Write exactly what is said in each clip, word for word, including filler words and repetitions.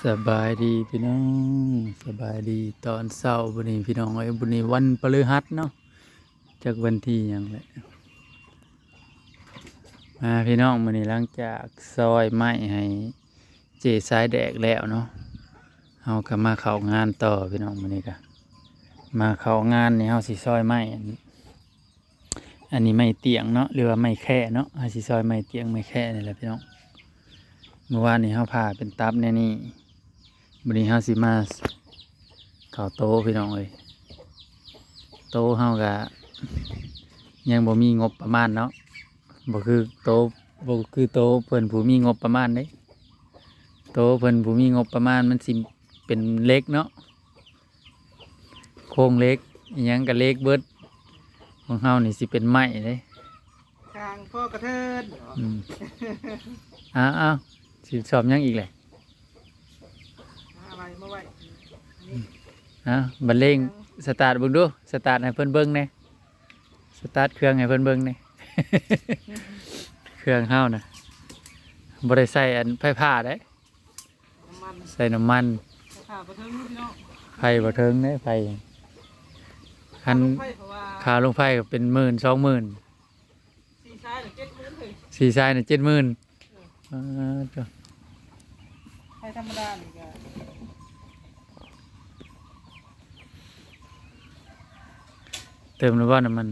สบายดีพี่น้อง สบายดีตอนเช้า บุนี้พี่น้องเอ้ย บุนี้วันพฤหัสเนาะ จักวันที่หยังแหละ มาพี่น้อง มื้อนี้หลังจากซอยไม้ให้เจ๊สายแดกแล้วเนาะ เฮาก็มาเข้างานต่อพี่น้อง มื้อนี้ก็มาเข้างานนี่ เฮาสิซอยไม้อัน อันนี้ไม้เตียงเนาะ หรือว่าไม้แคร่เนาะ เฮาสิซอยไม้เตียงไม้แคร่นี่แหละพี่น้อง เมื่อวานนี้เฮาผ่าเป็นตับแนวนี้ บัดนี้เฮาสิมาเข้าโต๊ะพี่น้องเอ้ย โต๊ะเฮาก็ยังบ่มีงบประมาณเนาะ บ่คือโต๊ะ บ่คือโต๊ะเพิ่นผู้มีงบประมาณเด้ โต๊ะเพิ่นผู้มีงบประมาณมันสิเป็นเหล็กเนาะ โครงเหล็กอิหยังก็เหล็กเบิด ของเฮานี่สิเป็นไม้เด้ ข้างพ่อกระเทิน อืม อ้าว อ้าว สิสอบหยังอีกแหละ หาอะไรมาไว้ นี่ อ้าว บัดเร่ง สตาร์ทเบิ่งดู สตาร์ทให้เพิ่นเบิ่งแหน่ สตาร์ทเครื่องให้เพิ่นเบิ่งแหน่ เครื่องเฮานะ บ่ได้ใส่อันไฟฟ้าเด้ น้ำมัน ใส่น้ำมัน ราคาบ่เทิงพี่น้อง ไฟบ่เทิงเด้ ไฟ คัน ค่าลงไฟเพราะว่า ค่าลงไฟก็เป็นหมื่น สองหมื่น สี่สายน่ะเจ็ดหมื่นเลย สี่สายน่ะเจ็ดหมื่น อ่า จ้ะ ไฟธรรมดานี่ก็ เติมแล้วบ่น้ำมัน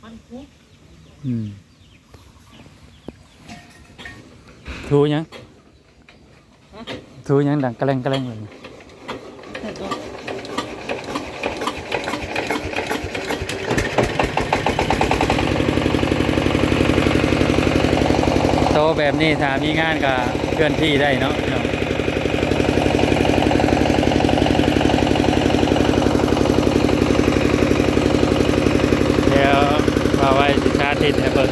มันคุก อืม ถูหยัง ฮะ ถูหยังดังกะแลงกะแลงเลย โต๊ะแบบนี้ถ้ามีงานก็เคลื่อนที่ได้เนาะพี่น้อง เดี๋ยวบ่าวไว้สิสาธิตให้เบิ่ง